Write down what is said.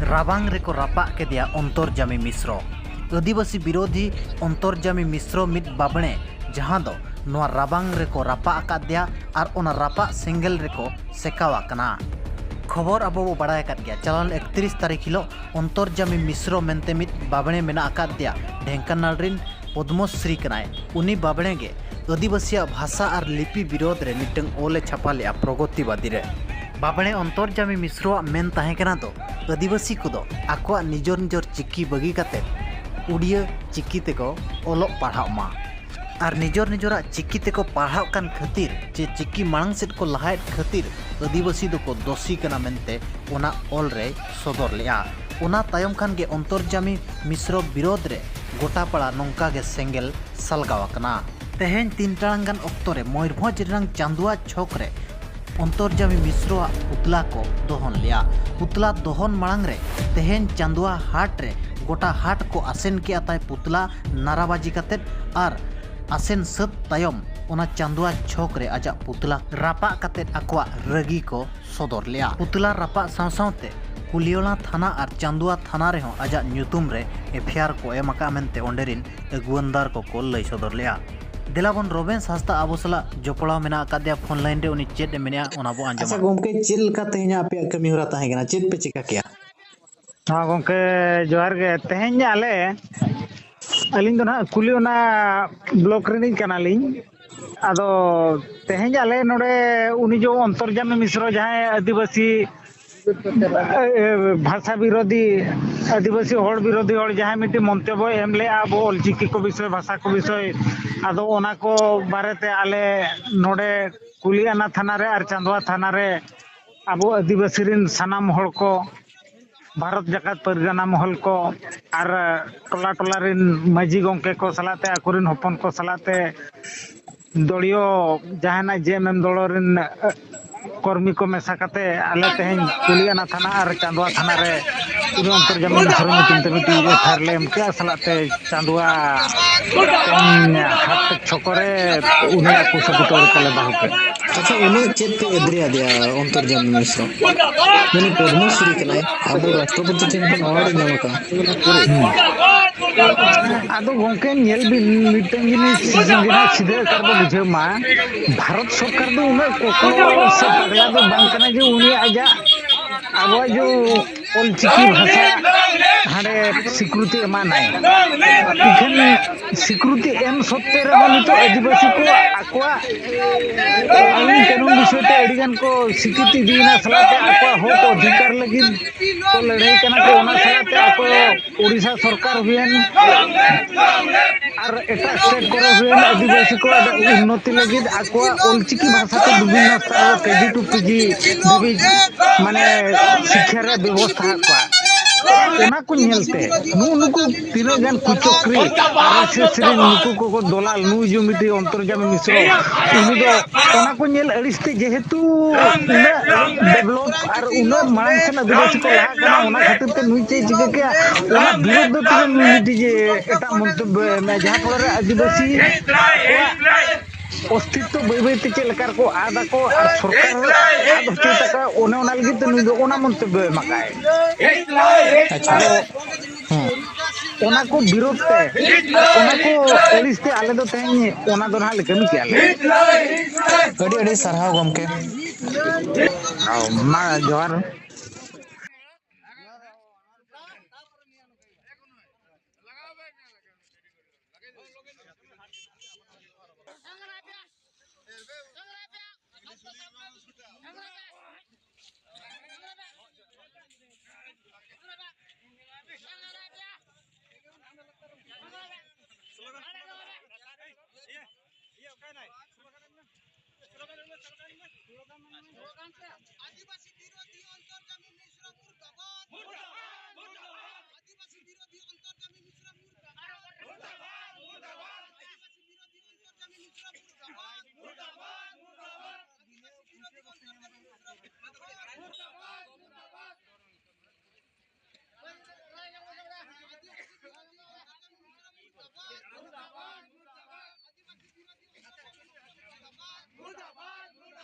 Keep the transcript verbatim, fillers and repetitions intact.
ᱨᱟᱵᱟᱝ ᱨᱮᱠᱚ ᱨᱟᱯᱟᱜ ᱠᱮᱫᱮᱭᱟ ᱚᱱᱛᱚᱨᱡᱟᱢᱤ ᱢᱤᱥᱨᱚ᱾ ᱟᱹᱫᱤᱵᱟᱹᱥᱤ ᱵᱤᱨᱳᱫᱷᱤ ᱚᱱᱛᱚᱨᱡᱟᱢᱤ ᱢᱤᱥᱨᱚ ᱢᱤᱫ ᱵᱟᱵᱽᱬᱮ, ᱡᱟᱦᱟᱸ ᱫᱚ ᱱᱚᱣᱟ ᱨᱟᱵᱟᱝ ᱨᱮᱠᱚ ᱨᱟᱯᱟᱜ ᱟᱠᱟᱫᱮᱭᱟ ᱟᱨ ᱚᱱᱟ ᱨᱟᱯᱟᱜ ᱥᱮᱸᱜᱮᱞ ᱨᱮᱠᱚ ᱥᱮᱠᱟᱣ ᱟᱠᱟᱱᱟ᱾ ᱠᱷᱚᱵᱚᱨ ᱟᱵᱚ ᱵᱚ ᱵᱟᱲᱟᱭ ᱟᱠᱟᱫ ᱜᱮᱭᱟ, ᱪᱟᱞᱟᱣᱮᱱ ᱮᱠᱛᱨᱤᱥ ᱛᱟᱹᱨᱤᱠᱷ ᱦᱤᱞᱳᱜ ᱚᱱᱛᱚᱨᱡᱟᱢᱤ ᱢᱤᱥᱨᱚ ᱢᱮᱱᱛᱮ ᱢᱤᱫ ᱵᱟᱵᱽᱬᱮ ᱢᱮᱱᱟᱜ ᱟᱠᱟᱫ ᱫᱮᱭᱟ, ᱰᱷᱮᱝᱠᱟᱱᱟᱞ ᱨᱤᱱ ᱯᱚᱫᱽᱢᱚᱥᱨᱤ ᱠᱟᱱᱟᱭ᱾ ᱩᱱᱤ ᱵᱟᱵᱽᱬᱮ ᱜᱮ ᱟᱹᱫᱤᱵᱟᱹᱥᱤᱭᱟᱜ ᱵᱷᱟᱥᱟ ᱟᱨ ᱞᱤᱯᱤ ᱵᱤᱨᱳᱫᱷ ᱨᱮ ᱢᱤᱫᱴᱟᱝ ᱚᱞ ᱮ ᱪᱷᱟᱯᱟ ᱞᱮᱫᱼᱟ ᱯᱨᱚᱜᱚᱛᱤᱵᱟᱫᱤ ᱨᱮ᱾ ᱵᱟᱵᱽᱬᱮ ᱚᱱᱛᱚᱨᱡᱟᱢᱤ ᱢᱤᱥᱨᱚᱣᱟᱜ ᱢᱮᱱ ᱛᱟᱦᱮᱸ ᱠᱟᱱᱟ ᱫᱚ ᱟᱹᱫᱤᱵᱟᱹᱥᱤ ᱠᱚᱫᱚ ᱟᱠᱚᱣᱟᱜ ᱱᱤᱡᱚᱨ ᱱᱤᱡᱚᱨ ᱪᱤᱠᱤ ᱵᱟᱹᱜᱤ ᱠᱟᱛᱮ ᱩᱰᱤᱭᱟᱹ ᱪᱤᱠᱤ ᱛᱮᱠᱚ ᱚᱞᱚᱜ ᱯᱟᱲᱦᱟᱜ ᱢᱟ᱾ ᱟᱨ ᱱᱤᱡᱚᱨ ᱱᱤᱡᱚᱨᱟᱜ ᱪᱤᱠᱤ ᱛᱮᱠᱚ ᱯᱟᱲᱦᱟᱜ ᱠᱟᱱ ᱠᱷᱟᱹᱛᱤᱨ ᱪᱮ ᱪᱤᱠᱤ ᱢᱟᱲᱟᱝ ᱥᱮᱫ ᱠᱚ ᱞᱟᱦᱟᱭᱮᱫ ᱠᱷᱟᱹᱛᱤᱨ ᱟᱹᱫᱤᱵᱟᱹᱥᱤ ᱫᱚᱠᱚ ᱫᱳᱥᱤ ᱠᱟᱱᱟ ᱢᱮᱱᱛᱮ ᱚᱱᱟ ᱚᱞ ᱨᱮᱭ ᱥᱚᱫᱚᱨ ᱞᱮᱫᱼᱟ᱾ ᱚᱱᱟ ᱛᱟᱭᱚᱢ ᱠᱷᱟᱱ ᱜᱮ ᱚᱱᱛᱚᱨᱡᱟᱢᱤ ᱢᱤᱥᱨᱚ ᱵᱤᱨᱳᱫᱷ ᱨᱮ ᱜᱚᱴᱟᱯᱟᱲᱟ ᱱᱚᱝᱠᱟ ᱜᱮ ᱥᱮᱸᱜᱮᱞ ᱥᱟᱞᱜᱟᱣ ᱟᱠᱟᱱᱟ᱾ ᱛᱮᱦᱮᱧ ᱛᱤᱱ ᱴᱟᱲᱟᱝ ᱜᱟᱱ ᱚᱠᱛᱚ ᱨᱮ ᱢᱚᱭᱩᱨᱵᱷᱚᱸᱡᱽ ᱨᱮᱱᱟᱜ ᱪᱟᱸᱫᱩᱣᱟ ᱪᱷᱚᱠ ᱨᱮ ᱚᱱᱛᱚᱨᱡᱟᱢᱤ ᱢᱤᱥᱨᱚᱣᱟᱜ ᱯᱩᱛᱞᱟ ᱠᱚ ᱫᱚᱦᱚᱱ ᱞᱮᱫᱼᱟ᱾ ᱯᱩᱛᱞᱟ ᱫᱚᱦᱚᱱ ᱢᱟᱲᱟᱝ ᱨᱮ ᱛᱮᱦᱮᱧ ᱪᱟᱸᱫᱩᱣᱟ ᱦᱟᱴ ᱨᱮ ᱜᱚᱴᱟ ᱦᱟᱴ ᱠᱚ ᱟᱥᱮᱱ ᱠᱮᱫᱼᱟ ᱛᱟᱭ ᱯᱩᱛᱞᱟ ᱱᱟᱨᱟᱵᱟᱡᱤ ᱠᱟᱛᱮᱫ ᱟᱨ ᱟᱥᱮᱱ ᱥᱟᱹᱛ ᱛᱟᱭᱚᱢ ᱚᱱᱟ ᱪᱟᱸᱫᱩᱣᱟ ᱪᱷᱚᱠ ᱨᱮ ᱟᱡᱟᱜ ᱯᱩᱛᱞᱟ ᱨᱟᱯᱟᱜ ᱠᱟᱛᱮᱫ ᱟᱠᱚᱣᱟᱜ ᱨᱟᱹᱜᱤ ᱠᱚ ᱥᱚᱫᱚᱨ ᱞᱮᱫᱼᱟ᱾ ᱯᱩᱛᱞᱟ ᱨᱟᱯᱟᱜ ᱥᱟᱶ ᱥᱟᱶᱛᱮ ᱠᱩᱞᱤᱭᱚᱞᱟ ᱛᱷᱟᱱᱟ ᱟᱨ ᱪᱟᱸᱫᱩᱣᱟ ᱛᱷᱟᱱᱟ ᱨᱮᱦᱚᱸ ᱟᱡᱟᱜ ᱧᱩᱛᱩᱢ ᱨᱮ ᱮᱯᱷ ᱟᱭ ᱟᱨ ᱠᱚ ᱮᱢ ᱟᱠᱟᱫᱼᱟ ᱢᱮᱱᱛᱮ ᱚᱸᱰᱮ ᱨᱤᱱ ᱟᱹᱜᱩᱣᱟᱹᱱᱫᱟᱨ ᱠᱚᱠᱚ ᱞᱟᱹᱭ ᱥᱚᱫᱚᱨ ᱞᱮᱫᱼᱟ᱾ ᱫᱮᱞᱟ ᱵᱚᱱ, ᱨᱚᱵᱮᱱ ᱦᱟᱸᱥᱫᱟ ᱟᱵᱚ ᱥᱟᱞᱟᱜ ᱡᱚᱯᱲᱟᱣ ᱢᱮᱱᱟᱜ ᱟᱠᱟᱫᱮᱭᱟ ᱯᱷᱳᱱ ᱞᱟᱭᱤᱱ ᱨᱮ, ᱩᱱᱤ ᱪᱮᱫ ᱮ ᱢᱮᱱᱮᱫᱼᱟ ᱚᱱᱟ ᱵᱚ ᱟᱸᱡᱚᱢᱟ᱾ ᱟᱪᱪᱷᱟ ᱜᱚᱢᱠᱮ, ᱪᱮᱫ ᱞᱮᱠᱟ ᱛᱮᱦᱮᱧᱟᱜ ᱟᱯᱮᱭᱟᱜ ᱠᱟᱹᱢᱤ ᱦᱚᱨᱟ ᱛᱟᱦᱮᱸ ᱠᱟᱱᱟ, ᱪᱮᱫ ᱯᱮ ᱪᱤᱠᱟ ᱠᱮᱜᱼᱟ? ᱦᱮᱸ ᱜᱚᱢᱠᱮ, ᱡᱚᱦᱟᱨ ᱜᱮ᱾ ᱛᱮᱦᱮᱧ ᱟᱞᱮ, ᱟᱹᱞᱤᱧ ᱫᱚ ᱱᱟᱦᱟᱜ ᱠᱩᱞᱤ ᱚᱱᱟ ᱵᱞᱚᱠ ᱨᱤᱱᱤᱡ ᱠᱟᱱᱟᱞᱤᱧ᱾ ᱟᱫᱚ ᱛᱮᱦᱮᱧ ᱟᱞᱮ ᱱᱚᱰᱮ ᱩᱱᱤ ᱡᱮ ᱚᱱᱛᱚᱨᱡᱟᱢᱤ ᱢᱤᱥᱨᱚ ᱡᱟᱦᱟᱸᱭ ᱟᱹᱫᱤᱵᱟᱹᱥᱤ ᱵᱷᱟᱥᱟ ᱵᱤᱨᱳᱫᱷᱤ, ᱟᱹᱫᱤᱵᱟᱹᱥᱤ ᱦᱚᱲ ᱵᱤᱨᱳᱫᱷᱤ ᱦᱚᱲ ᱡᱟᱦᱟᱸᱭ ᱢᱤᱫᱴᱤᱡ ᱢᱚᱱᱛᱚᱵᱵᱚᱭ ᱮᱢ ᱞᱮᱜᱼᱟ ᱟᱵᱚ ᱚᱞᱪᱤᱠᱤ ᱠᱚ ᱵᱤᱥᱚᱭ, ᱵᱷᱟᱥᱟ ᱠᱚ ᱵᱤᱥᱚᱭ, ᱟᱫᱚ ᱚᱱᱟ ᱠᱚ ᱵᱟᱨᱮᱛᱮ ᱟᱞᱮ ᱱᱚᱰᱮ ᱠᱩᱞᱤᱭᱟᱱᱟ ᱛᱷᱟᱱᱟ ᱨᱮ ᱟᱨ ᱪᱟᱸᱫᱣᱟ ᱛᱷᱟᱱᱟ ᱨᱮ ᱟᱵᱚ ᱟᱹᱫᱤᱵᱟᱹᱥᱤ ᱨᱮᱱ ᱥᱟᱱᱟᱢ ᱦᱚᱲ ᱠᱚ, ᱵᱷᱟᱨᱚᱛ ᱡᱟᱠᱟᱛ ᱯᱟᱨᱜᱟᱱᱟ ᱢᱚᱦᱚᱞ ᱠᱚ ᱟᱨ ᱴᱚᱞᱟ ᱴᱚᱞᱟ ᱨᱮᱱ ᱢᱟᱹᱡᱷᱤ ᱜᱚᱢᱠᱮ ᱠᱚ ᱥᱟᱞᱟᱜ ᱛᱮ, ᱟᱠᱚᱨᱮᱱ ᱦᱚᱯᱚᱱ ᱠᱚ ᱥᱟᱞᱟᱜ ᱛᱮ, ᱫᱚᱲᱤᱭᱚ ᱡᱟᱦᱟᱱᱟᱜ ᱡᱮ ᱮᱢ ᱮᱢ ᱫᱚᱲᱚ ᱨᱮᱱ ᱠᱚᱨᱢᱤ ᱠᱚ ᱢᱮᱥᱟ ᱠᱟᱛᱮ ᱟᱞᱮ ᱛᱮᱦᱮᱧ ᱠᱩᱞᱤᱭᱟᱱᱟ ᱛᱷᱟᱱᱟ ᱟᱨ ᱪᱟᱸᱫᱣᱟ ᱛᱷᱟᱱᱟ ᱨᱮ ᱩᱱᱤ ᱚᱱᱛᱚᱨᱡᱟᱢᱤ ᱢᱤᱥᱨᱚ ᱧᱩᱛᱩᱢ ᱛᱮ ᱢᱤᱫᱴᱤᱡ ᱮᱯᱷ ᱟᱭ ᱟᱨ ᱞᱮ ᱮᱢ ᱠᱮᱜᱼᱟ, ᱥᱟᱞᱟᱜ ᱛᱮ ᱪᱟᱸᱫᱣᱟ ᱛᱮᱦᱮᱧ ᱦᱟᱴ ᱪᱷᱚᱠᱚ ᱨᱮ ᱩᱱᱤᱭᱟᱜ ᱠᱩᱥᱤ ᱵᱩᱴᱟᱹ ᱨᱮ ᱛᱟᱞᱮ ᱵᱟᱹᱦᱩ ᱠᱮᱫ᱾ ᱟᱪᱪᱷᱟ, ᱩᱱᱟᱹᱜ ᱪᱮᱫ ᱯᱮ ᱮᱫᱽᱨᱮ ᱟᱫᱮᱭᱟ ᱚᱱᱛᱚᱨᱡᱟᱢᱤ ᱢᱤᱥᱨᱚ? ᱩᱱᱤ ᱯᱚᱫᱽᱢᱚᱥᱨᱤ ᱠᱟᱱᱟᱭ, ᱟᱵᱚ ᱨᱟᱥᱴᱨᱚᱯᱚᱛᱤ ᱴᱷᱮᱱ ᱠᱷᱚᱱ award ᱮ ᱧᱟᱢ ᱟᱠᱟᱫᱼᱟ᱾ ᱟᱫᱚ ᱜᱚᱢᱠᱮ, ᱧᱮᱞ ᱵᱤᱱ, ᱢᱤᱫᱴᱟᱝ ᱡᱤᱱᱤᱥ ᱡᱟᱦᱟᱸ ᱥᱤᱫᱷᱟᱹ ᱠᱟᱨ ᱵᱚ ᱵᱩᱡᱷᱟᱹᱣ ᱢᱟ, ᱵᱷᱟᱨᱚᱛ ᱥᱚᱨᱠᱟᱨ ᱫᱚ ᱩᱱᱟᱹᱜ ᱠᱚᱠᱚ ᱥᱮ ᱯᱟᱜᱽᱞᱟ ᱫᱚ ᱵᱟᱝ ᱠᱟᱱᱟ ᱡᱮ ᱩᱱᱤ ᱟᱡᱟᱜ ᱟᱵᱚᱣᱟᱜ ᱡᱮ ᱚᱞᱪᱤᱠᱤ ᱵᱷᱟᱥᱟ ᱦᱟᱸᱰᱮ ᱥᱤᱠᱨᱩᱛᱤ ᱮᱢᱟᱱᱟᱭ᱾ ᱤᱠᱷᱟᱹᱱ ᱥᱤᱠᱨᱩᱛᱤ ᱮᱢ ᱥᱚᱛᱛᱮ ᱨᱮᱦᱚᱸ ᱱᱤᱛᱚᱜ ᱟᱹᱫᱤᱵᱟᱹᱥᱤ ᱠᱚ ᱟᱠᱚᱣᱟᱜ ᱟᱹᱭᱤᱱ ᱠᱟᱹᱱᱩᱱ ᱵᱤᱥᱚᱭ ᱛᱮ ᱟᱹᱰᱤ ᱜᱟᱱ ᱠᱚ ᱥᱤᱠᱨᱩᱛᱤ ᱤᱫᱤᱭᱮᱱᱟ, ᱥᱟᱞᱟᱜ ᱛᱮ ᱟᱠᱚᱣᱟᱜ ᱦᱚᱠ ᱚᱫᱷᱤᱠᱟᱨ ᱞᱟᱹᱜᱤᱫ ᱠᱚ ᱞᱟᱹᱲᱦᱟᱹᱭ ᱠᱟᱱᱟ ᱠᱚ᱾ ᱚᱱᱟ ᱥᱟᱞᱟᱜ ᱛᱮ ᱟᱠᱚ ᱳᱰᱤᱥᱟ ᱥᱚᱨᱠᱟᱨ ᱦᱩᱭᱮᱱ ᱟᱨ ᱮᱴᱟᱜ ᱥᱴᱮᱴ ᱠᱚᱨᱮ ᱦᱩᱭᱮᱱ, ᱟᱹᱫᱤᱵᱟᱹᱥᱤ ᱠᱚᱣᱟᱜ ᱩᱱᱱᱚᱛᱤ ᱞᱟᱹᱜᱤᱫ ᱟᱠᱚᱣᱟᱜ ᱚᱞᱪᱤᱠᱤ ᱵᱷᱟᱥᱟ ᱛᱮ ᱵᱤᱵᱷᱤᱱᱱᱚ ᱥᱛᱚᱨ ᱨᱮ ᱠᱮ ᱡᱤ ᱴᱩ ᱯᱤ ᱡᱤ ᱫᱷᱟᱹᱵᱤᱡ ᱢᱟᱱᱮ ᱥᱤᱠᱠᱷᱟ ᱨᱮᱭᱟᱜ ᱵᱮᱵᱚᱥᱛᱷᱟ ᱟᱠᱚᱣᱟ᱾ ᱚᱱᱟ ᱠᱚ ᱧᱮᱞᱛᱮ ᱱᱩᱜᱼᱩ ᱱᱩᱠᱩ ᱛᱤᱱᱟᱹᱜ ᱜᱟᱱ ᱠᱩᱪᱚᱠᱨᱤ, ᱟᱨ ᱮᱥ ᱮᱥ ᱨᱮᱱ ᱱᱩᱠᱩ ᱠᱚᱠᱚ ᱫᱚᱞᱟᱞ, ᱱᱩᱭ ᱡᱮ ᱢᱤᱫᱴᱤᱡ ᱚᱱᱛᱚᱨᱡᱟᱢᱤ ᱢᱤᱥᱨᱚ, ᱩᱱᱤ ᱫᱚ ᱚᱱᱟ ᱠᱚ ᱧᱮᱞ ᱟᱹᱲᱤᱥ ᱛᱮ, ᱡᱮᱦᱮᱛᱩ ᱩᱱᱟᱹᱜ ᱰᱮᱵᱷᱞᱚᱯ ᱟᱨ ᱩᱱᱟᱹᱜ ᱢᱟᱲᱟᱝ ᱥᱮᱱ ᱟᱹᱫᱤᱵᱟᱹᱥᱤ ᱠᱚ ᱞᱟᱦᱟᱜ ᱠᱟᱱᱟ, ᱚᱱᱟ ᱠᱷᱟᱹᱛᱤᱨ ᱛᱮ ᱱᱩᱭ ᱪᱮᱫ ᱮ ᱪᱤᱠᱟᱹ ᱠᱮᱜᱼᱟ, ᱚᱱᱟ ᱵᱤᱨᱩᱫᱽ ᱫᱚ ᱛᱤᱱᱟᱹᱜ ᱱᱩᱭ ᱢᱤᱫᱴᱤᱡ ᱮᱴᱟᱜ ᱢᱚᱱᱛᱚᱵᱵᱚ ᱮᱢᱟ, ᱡᱟᱦᱟᱸ ᱯᱷᱚᱞᱚ ᱨᱮ ᱟᱹᱫᱤᱵᱟᱹᱥᱤ ᱠᱚᱣᱟᱜ ᱚᱥᱛᱤᱛᱛᱚ ᱵᱟᱹᱭ ᱵᱟᱹᱭ ᱛᱮ ᱪᱮᱫ ᱞᱮᱠᱟ ᱨᱮᱠᱚ ᱟᱫ ᱟᱠᱚ ᱟᱨ ᱥᱚᱨᱠᱟᱨ ᱟᱫ ᱦᱚᱪᱚᱭ ᱛᱟᱠᱚᱣᱟ, ᱚᱱᱮ ᱚᱱᱟ ᱞᱟᱹᱜᱤᱫ ᱛᱮ ᱱᱩᱭ ᱫᱚ ᱚᱱᱟ ᱢᱚᱱᱛᱚᱵᱵᱚ ᱮᱢ ᱟᱠᱟᱫᱼᱟᱭ᱾ ᱟᱪᱪᱷᱟ᱾ ᱟᱫᱚ ᱦᱮᱸ᱾ ᱚᱱᱟ ᱠᱚ ᱵᱤᱨᱳᱫᱷ ᱛᱮ, ᱚᱱᱟ ᱠᱚ ᱟᱹᱲᱤᱥ ᱛᱮ ᱟᱞᱮ ᱫᱚ ᱛᱮᱦᱮᱧ ᱚᱱᱟ ᱫᱚ ᱱᱟᱦᱟᱜ ᱞᱮ ᱠᱟᱹᱢᱤ ᱠᱮᱜᱼᱟ ᱞᱮ᱾ ᱟᱹᱰᱤ ᱟᱹᱰᱤ ᱥᱟᱨᱦᱟᱣ ᱜᱚᱢᱠᱮ᱾ ᱢᱟ ᱡᱚᱦᱟᱨ᱾ ᱟᱹᱫᱤᱵᱟᱹᱥᱤ ᱵᱤᱨᱳᱫᱷᱤ ᱚᱱᱛᱚᱨᱡᱟᱢᱤ ᱢᱤᱥᱨᱟ ᱢᱩᱨᱫᱟᱵᱟᱫ᱾ ᱢᱩᱨᱫᱟᱵᱟᱫ, ᱢᱩᱨᱫᱟᱵᱟᱫ᱾ ᱟᱹᱫᱤᱵᱟᱹᱥᱤ ᱵᱤᱨᱳᱫᱷᱤ ᱚᱱᱛᱚᱨᱡᱟᱢᱤ ᱢᱤᱥᱨᱟ ᱢᱩᱨᱫᱟᱵᱟᱫ᱾ ᱢᱩᱨᱫᱟᱵᱟᱫ, ᱢᱩᱨᱫᱟᱵᱟᱫ᱾ ᱟᱹᱫᱤᱵᱟᱹᱥᱤ ᱵᱤᱨᱳᱫᱷᱤ ᱚᱱᱛᱚᱨᱡᱟᱢᱤ ᱢᱤᱥᱨᱟ ᱢᱩᱨᱫᱟᱵᱟᱫ᱾ ᱢᱩᱨᱫᱟᱵᱟᱫ, ᱢᱩᱨᱫᱟᱵᱟᱫ᱾ ᱟᱹᱫᱤᱵᱟᱹᱥᱤ ᱵᱤᱨᱳᱫᱷᱤ ᱚᱱᱛᱚᱨᱡᱟᱢᱤ ᱢᱤᱥᱨᱟ ᱢᱩᱨᱫᱟᱵᱟᱫ᱾ ᱢᱩᱨᱫᱟᱵᱟᱫ, ᱢᱩᱨᱫᱟᱵᱟᱫ᱾